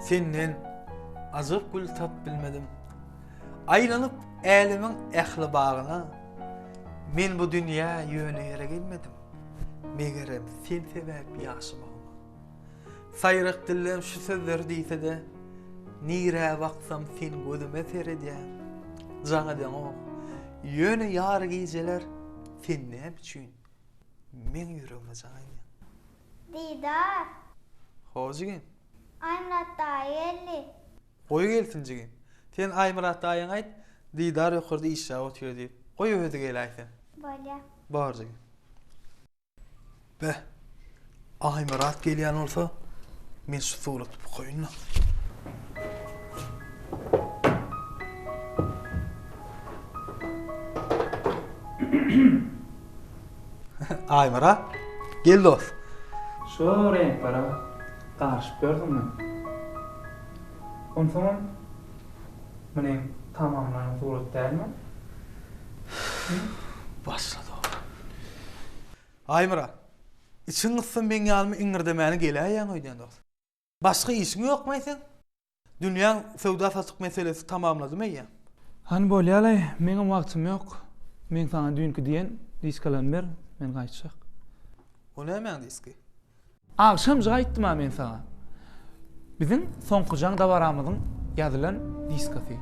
Senden ajap gül tap bilmedim. Aýlanyp älemiň ähli bagyna, Men bu dünýä ýöne ýere gelmedim. Megerem sen sebäp ýaşamagyma. Saýrak dillem şu sözleri diýse-de, Nirä baksam sen gözüme seredýäň. Jaň edeňok. Ýöne ýary gijeler sen näme üçin meň ýüregime jaň edýäň? Didar! Ho jigim. Aýmyrat daýy geldi. Goý gelsin jigim. Sen Aýmyrat daýyňa aýt, Didar ýokarda işläp otyr diýip. Goý özi geläýsin. Bolýa. Bar jigim. Beh, Aýmyrat gelýän bolsa, men şu suraty okaýyn-la. Aýmyrat, gel dost. Şu reňklere garyşyp ýörsüňmi? Onsoňam muny tamamlanan surat dälmi? Başlady ol. Aýmyrat, içiň gyssa meň ýalymy iňňirdemäne geläýýäň öýdýän dost. Başga işiň ýokmaý seň? Dünýäň söwda-satyk meselesi tamamladymy eýýäm? Hany bolýalaý, meňem wagtym ýok. Meň saňa düýnki diýen diskalarymy ber, men gaýtjak. O nämäň diski? Agşamjyk aýtdym-a men saňa. Biziň soňky jaň dabaramyzyň ýazylan diskasy.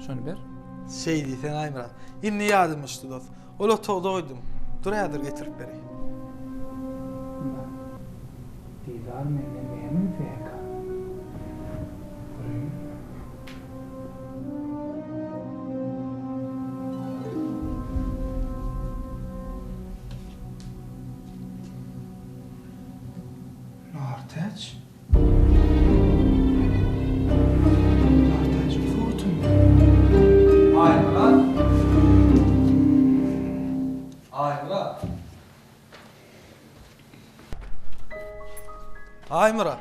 Şony ber. Şeý diýseň Aýmyrat. Indi ýadyma düşdi dost. Ol otagda goýdum. Dur häzir getirip bereýin. Didar menden näme isleýärkä? Göreýin. Nartäç? Nartäjiň suratyny. Aýmyrat! Aýmyrat! Aýmyrat!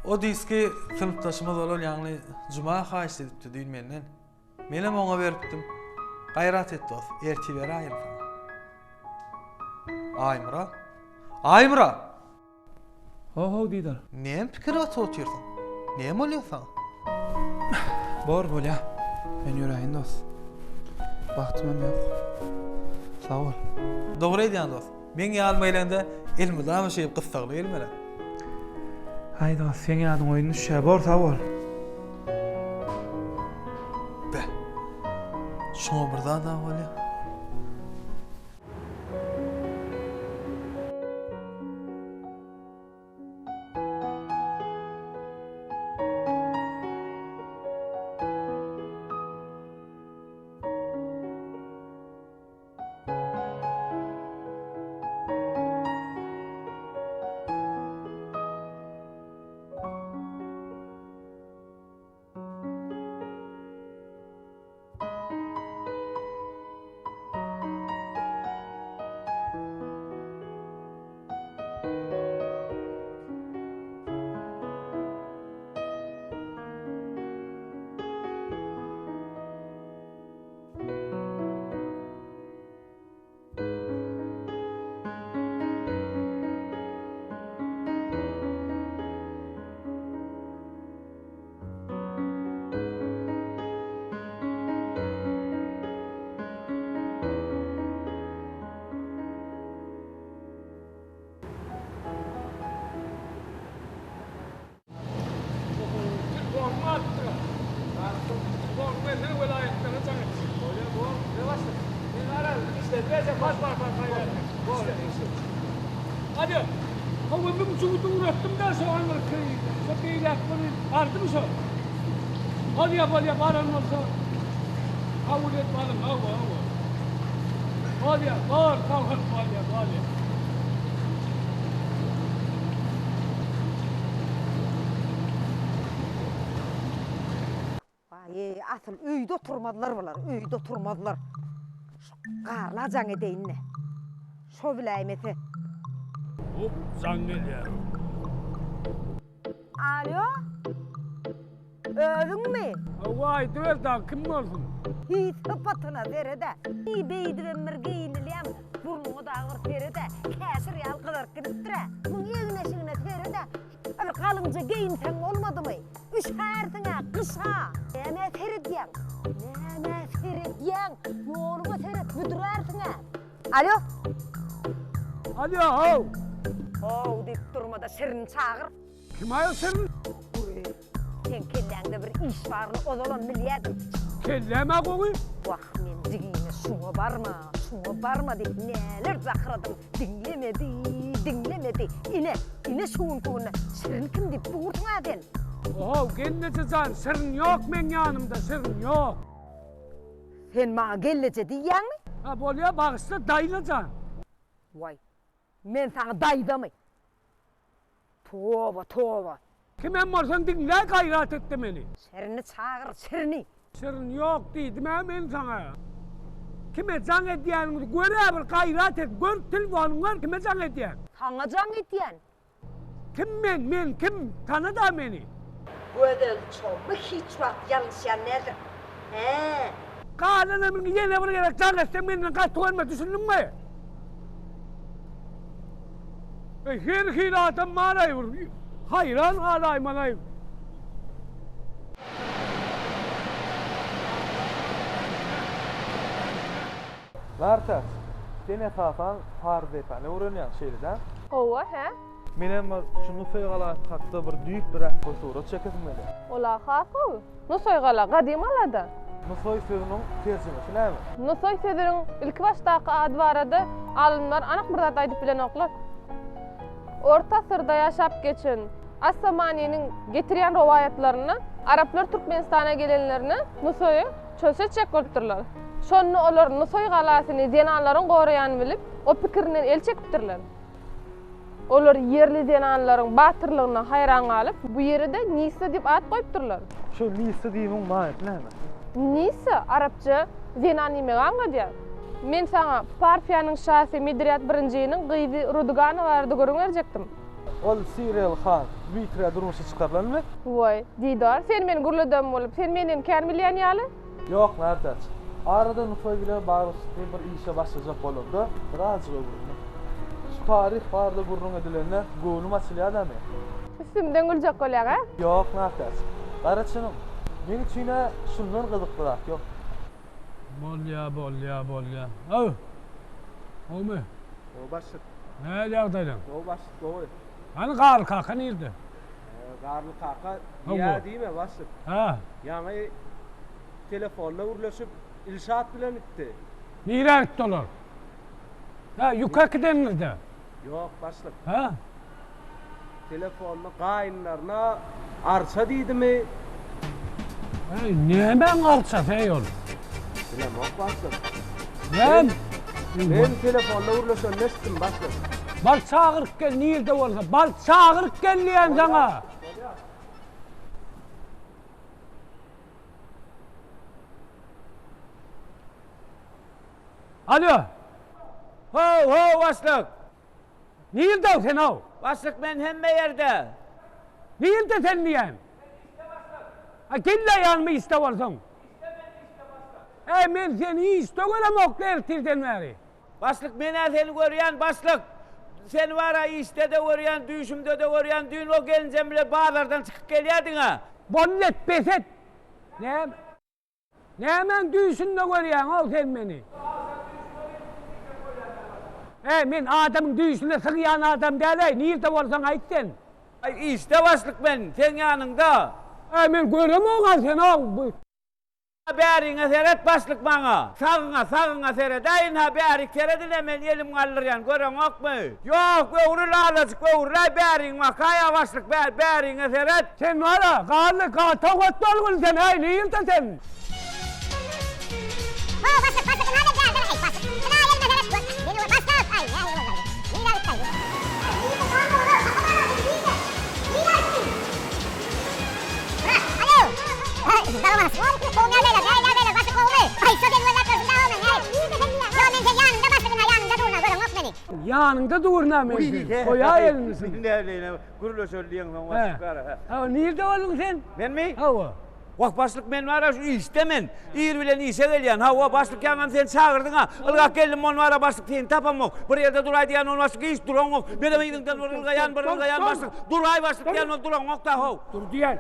O diski synpdaşymyz bolan, ýagny Juma haýyşt edipdi düýn menden. Menem oňa beripdim. Gaýrat et dost, ertir beräýerin saňa. Aýmyrat! Aýmyrat! Ho-how Didar. Näme pikir atyp otyrsyň? Näme bolýar saňa? Bor bolýa. Men ýöräýin dost. Wagtymam ýok. Sag bol. Dogry aýdýaň dost. Meň ýanyma gelende elmydama şeýdip gyssagly gelmeli. Aý dost, seň ýadyň oýun düşýär. Bor sag bol. Beh. Şoňa bir zat-a bolýar. Waý, asyl öýde oturmazlar bular, öýde oturmazlar. Şu Garla jaň edeýin-de. Şo biläýmese. Hop, jaň gelýär. Alýo? Özüňmi? Hawa, aýdyber dagy kim bolsun? Hiý, sypatyna sered-ä. Hiý, beýdibem bir geýinilýämi? Burnuňa dagy bir sered-ä. Käşir ýaly gyzaryp gidipdir-ä. Muň egin-eşigine sered-ä. Bir galyň. Galyňja geýinseň bolmadymy? Üşärsiň-ä, gyş-a! Nämä seredýäň? Nämä seredýäň? Ýoluňa seret, büdrärsiň-ä! Alo! Alýo, how! How diýip durma-da, Şirini çagyr. Kim-aý o Şirin? Gürü, seň kelläňde bir iş baryny ozalam bilýädim. Kelläm-ä gowy. Wah, men jigime şuňa barma, şuňa barma diýip näler jakyradym, diňlemedi, diňlemedi. Ine, ine şu günki günde Şirin kim diýip dursuň-a sen. Ohow, gelneje jan, Şirin ýok meň ýanymda, Şirin ýok. Sen maňa gelneje diýýäňmi? Ha, bolýa, bagyşla, daýza jan. Waý, men saňa daýzamy? Toba, toba. Kimem bolsaň diňläý gaýrat etde meni. Şirini çagyr, Şirini. Şirin ýok diýdim-ä men saňa. Kime jaň edýäniňizi gör-ä bir gaýrat et, gör telefonyňy ber kime jaň edýäň. Saňa jaň edýän. Kim men, men kim, tana-da meni. Gözel Çommy hiç wagt ýalňyşýan däldir. Hä. Galan ömrüňi ýene bir gezek jaň etseň menden gaty görme, düşündiňmi? Eý, her hili adam bar-aý bir, haýran galaýmaly-aý. Nartäç, sen esasan Paryzdepäni öwrenýäň, şeýle däl? Hawa, hä? Menem bir şu Nusaý galasy hakda bir düýplüräk bir surat çekesim gelýär. Ol-a has gowy. Nusaý gala gadym galada. Nusaý sözüniň terjimesi näme? Nusaý sözüniň ilkibaşdaky ady barada alymlar anyk bir zat aýdyp bilenoklar. Orta asyrda ýaşap geçen As-Samanynyň getirýän rowaýatlarynda araplar Türkmenistana gelenlerinde Nusaýa çozuş etjek bolupdyrlar. Şonda olar Nusaý galasyny zenanlaryň goraýanyny bilip, o pikirinden el çekipdirler. Olar ýerli zenanlaryň batyrlygyna haýran galyp, bu ýere-de Nissa diýip at goýupdyrlar. Şu Nissa diýmegiň manysy näme? Nissa arapça zenan diýmegi aňladýar. Men saňa Parfiýanyň şasy Midriat birinjiniň gyzy Rudugana barada gürrüň berjekdim. Ol siriýaly han Dmitriýa durmuşa çykarylanmy? Waý, Didar, sen meni gürledem bolup, sen menden kän bilýän ýaly. Ýok, Nartäç. Arada Nusaý bilen baglanyşykly bir işe başlajak bolamda, birazjyk öwrendim. Şu taryh barada gürrüň edilende göwnüm açylýar-da meň. Üstümden güljek bolýaň-a? Ýok, Nartäç. Gara çynym, meň üçin-ä şundan gyzykly zat ýok. Bolýa, bolýa, bolýa. Haw! Gowumy? Gowy başlyk. Nähili ýagdaýlaň? Gowy başlyk, gowy. Hany Garly kaka nirde? Garly kaka diýýä diýme başlyk. Hä. Ýaňy telefonda gürleşip Ilşat bilen gitdi. Nirä gitdi olar? Hä, ýük äkidendirde. Ýok başlyk. Hä? Telefonda gaýynlaryna arça diýdimi? Äý, nämäň arçasy-eý ol? Bilemok başlyk. Näme? Men telefonda gürleşenini eşitdim başlyk. Bar çagyryp gel nirde bolsa, bar çagyryp gel diýýän saňa. Alýo. How, how başlyk. Nirde sen how? Başlyk men hemme ýerde. Nirde sen diýýän? A gel-le ýanyma işde bolsaň. Äý men seni işde göremok ertirden bäri. Başlyk men-ä seni görýän başlyk. Seni bar-a işde-de görýän, düýşümde-de görýän. Düýn o gelinjem bile bazardan çykyp gelýärdiň-ä. Boldy et, bes et. Näme? Nämäň düýşünde görýäň-ow sen meni? Äý, men adamyň düýşüne sygýan adam däl-äý, nirde bolsaň aýt sen. Aý, işde başlyk men, seň ýanyňda. Äý, men göremog-a seni-ow. Bäriňe seret başlyk maňa. Sagyňa, sagyňa seret-äý ynha, bärik seret ine, men elim galdyrýan, göreňokmy? Ýok, öwrül azajyk, öwrüläý bäriň bakaý-a başlyk, bä, bäriňe seret. Sen bar-a, garly, gatawgat bolgun sen, äý, nirde sen? Ýanyňda durna men sen. Goýaý elini sen. Gürleşeli diýeňsoň başlyk gara. Hawa, nirde bolduň sen? Menmi? Hawa. Wah, başlyk, men bar-a şu işde men. Ir bilen işe gelýän. Hawa, başlyk, ýaňam sen çagyrdyň-a. Ylgap geldim, ony bar-a, başlyk, seni tapamok. Bir ýerde duraý diýýän, ony başlyk, hiç duraňok. Menem yzyňdan bir ylgaýan, bir ylgaýan, başlyk. Duraý, başlyk diýýän, ony duraňok-da, how. Dur diýýän.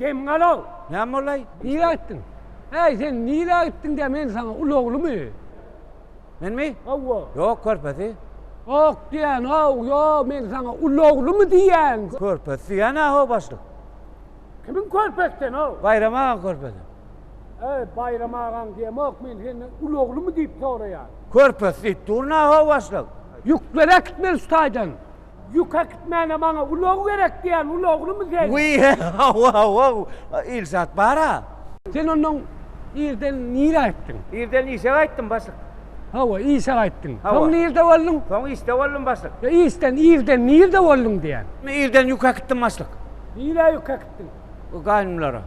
Demiňi al-ow. Näme boldy-aý? Nirä gitdiň? Äý, sen nirä gitdiň diýýän, men saňa ulaglymy? Menmi? Hawa. Ýok, körpesi. Ýok diýýän, how, ýok, men saňa ulaglymy diýýän. Körpesi diýýän-ä, how, başlyk. Kimiň körpesi sen, how? Baýram agaň körpesi. Äý, Baýram agaň diýemok, men senden ulaglymy diýip soraýan. Körpesi diýip durun-a, how, başlyk. Ýükleri äkitmeli şu taýdan. Ýük äkitmäne maňa ulag gerek diýýän, ulaglymy sen? Wiý, hawa, hawa, Ilşat bar-a. Sen onnoň irden nirä gitdiň? Irden işe gaýtdym, başlyk. Hawa, işe gaýtdyň. Hawa. Soň nirde bolduň? Soň işde boldum, başlyk. Ýa işden irden nirde bolduň diýýän. Irden ýük äkitdim, başlyk. Nirä ýük äkitdiň? Gaýnymlara.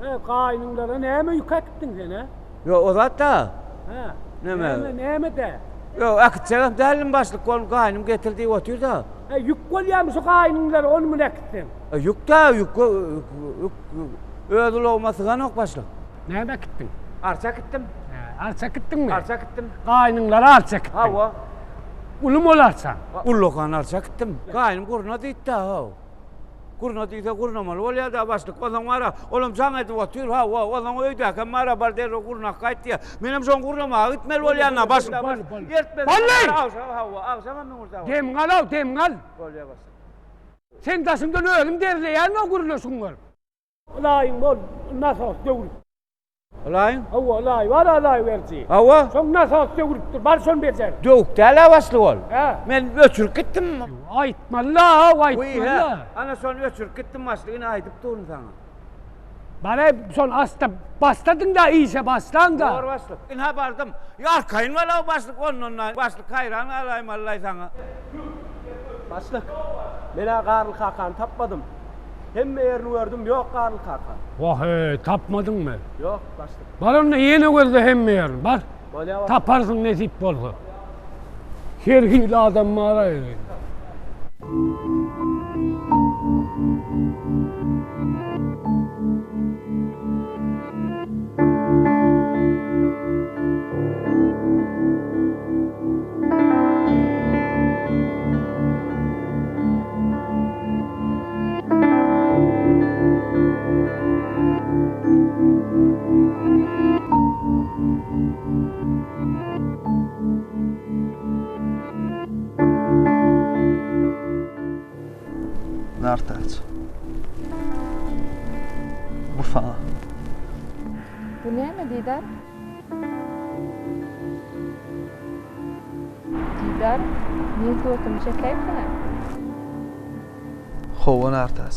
He, gaýnyňlara näme ýük äkitdiň sen, hä? Ýok, o zat-da. Hä. Näme? Näme, näme-dä? Ýok, äkitjegem däldim başlyk, ol gaýnym getir diýip otyr-da. Hä, ýük bolýarmy şu gaýnyňlara, ony muny äkitseň? E, ýük-dä, ýük, ýük, öz ulagyma syganok başlyk. Näme äkitdiň? Arça äkitdim. Hä, arça äkitdiňmi? Arça äkitdim. Gaýnyňlara arça äkitdiň? Hawa. Ulumy ol arça? Ullakan arça äkitdim. Gaýnym gurna diýdi-dä, how. Gurna diýse gurnamaly bolýar-da başlyk. Onsoň bar-a, olam jaň edip otyr, hawa, onsoň öýdäkem bar-a, bar derrew gurnap gaýt diýýär. Menem şoň gurnamaga gitmeli bolýan-da başlyk. Bol, bol. Ertmesem Boldy! agşam, hawa, agşamam müňürde. Demiňi al-ow, demiňi al. Bolýar başlyk. Sen daşyňdan özüm derleýän-ow gürleşigiňi görüp. Ylaýyň bol, nasos döwlüp. Ylaýyň? Hawa, ylaý bar, ylaý beriji. Hawa. Şoň nasos döwlüpdir, bar şony bejer. Döwük däl-ä başlyk ol. Hä. Men öçürip gitdim. Aýtmaly-la, aýtmaly-la. Ana şony öçürip gitdim başlyk, ine aýdyp durun saňa. Bar-aý, şony açda, başladyň-da işe, başlaň-da. Bor başlyk. Ynha bardym. Arkaýyn bol-ow başlyk, ondan-da başlyk haýran galaýmaly-laý saňa. Başlyk, men-ä Garly kakany tapmadym. Hemme ýerini gördüm, ýok Garly kaka. Wah-eý, tapmadyňmy? Ýok, başlyk. Bar onda ýene gözle hemme ýerini, bar. Bolýa başlyk. Taparsyň nesip bolsa. Her hili adam bar-aý. Nartäç. Bu saňa. Bu näme Didar? Didar, meň suratymy çekäýipsiň-ä? Hawa Nartäç.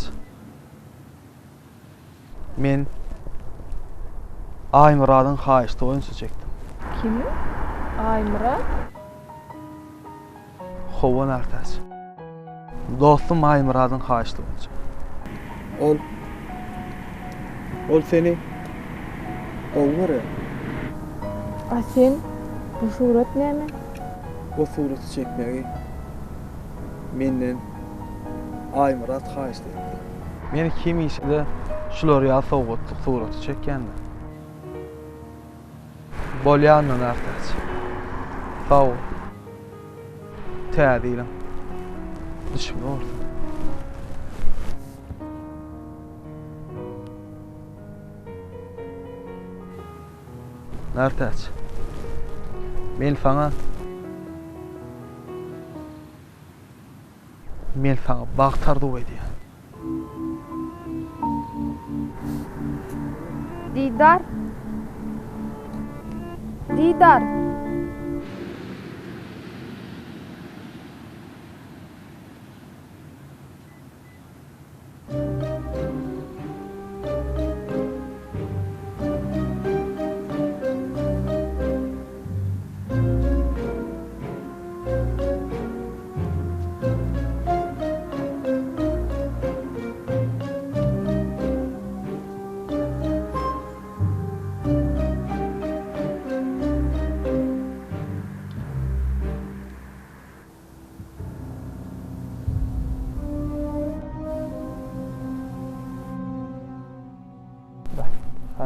Men Aýmyradyň haýyşty boýunça çekdim. Kimiň? Aýmyrat? Hawa Nartäç. Dostum Aýmyradyň haýyşty boýunça. Ol Ol seni gowy görýär. A sen bu surat näme? Bu suraty çekmegi menden Aýmyrat haýyşt etdi. Men hemişe-de şular ýaly sowgatlyk suraty çekýän-dä. Bolýa Nartäç. Sag bol. Täze ýylyň düşümi bolsun. Nartäç. Men saňa Men saňa bagt arzuw edýän. Didar. Didar.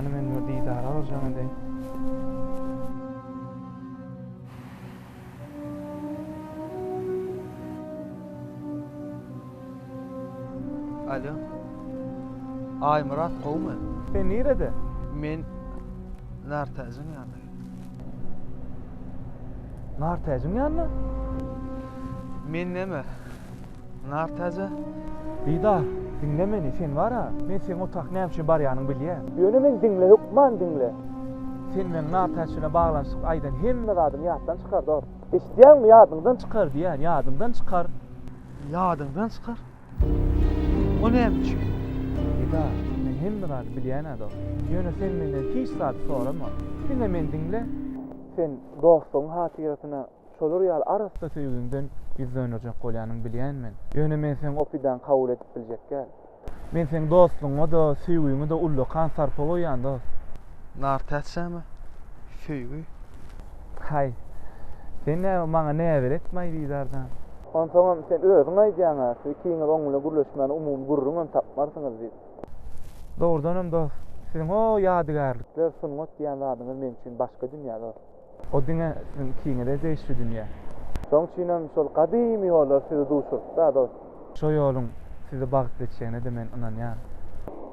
Hany men bir Didara bir jaň edeýin. Alo. Aýmyrat gowmy? Sen nirede? Men Nartäjiň ýanynda. Nartäjiň ýanynda? Men näme? Nartäje? Didar, diňle meni, sen bar-a, men seň o tak näme üçin barýanyňy bilýän. Ýöne meni diňle, hökman diňle. Sen meň Nartäç bilen baglanyşyp aýdan hemme zadyňy ýatdan çykar, dost. Eşidýäňmi, ýadyňdan çykar diýýän, ýadyňdan çykar. Ýadyňdan çykar? O näme üçin? Didar, men hemme zady bilýän-ä dost. Ýöne sen menden hiç zady sorama. Diňe meni diňle. Sen dostlugyň hatyrasyna şolar ýaly arassa söýgiňden ýüz dönderjek bolýanyňy bilýän men. Ýöne men seň o pidaňy kabul edip biljek däl. Men seň dostlugyňa-da, söýgiňe-de ullakan sarpa goýýan, dost. Nartäç näme? Söýgi? Haý, sen näme maňa näbeletmaý Didar jan? Onsoňam sen özüň aýdýaň-a, siz ikiňiz oň bilen gürleşmäne umumy gürrüňem tapmarsyňyz diýip. Dogrudanam dost, siziň o ýadygärlikler, sungat diýýän zadyňyz meň üçin başga dünýä dost. O diňe siziň ikiňize degişli dünýä. Şoň üçinem şol gadymy ýollar sizi duşurtdy-da, dost. Şo ýoluň sizi bagtly etjegine-de men ynanýan.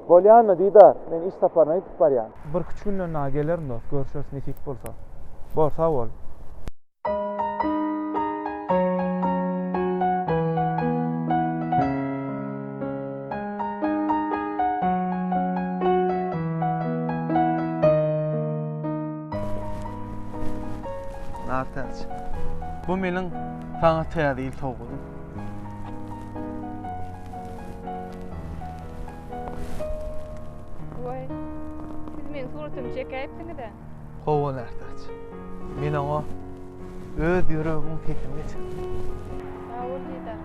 Bolýan-da, Didar, men iş saparyna gidip barýan. Birküç günden dagy gelerin, dost, görşeris nesip bolsa. Bor, sag bol. Nartäç. Bu meniň saňa täze ýyl sowgadym. Goý. Siz meniň suratymy çekäýipsiňiz-ä. Hawa, Nartäç. Men oňa öz ýüregimiň sesini geçirdim. Sag bol, Didar.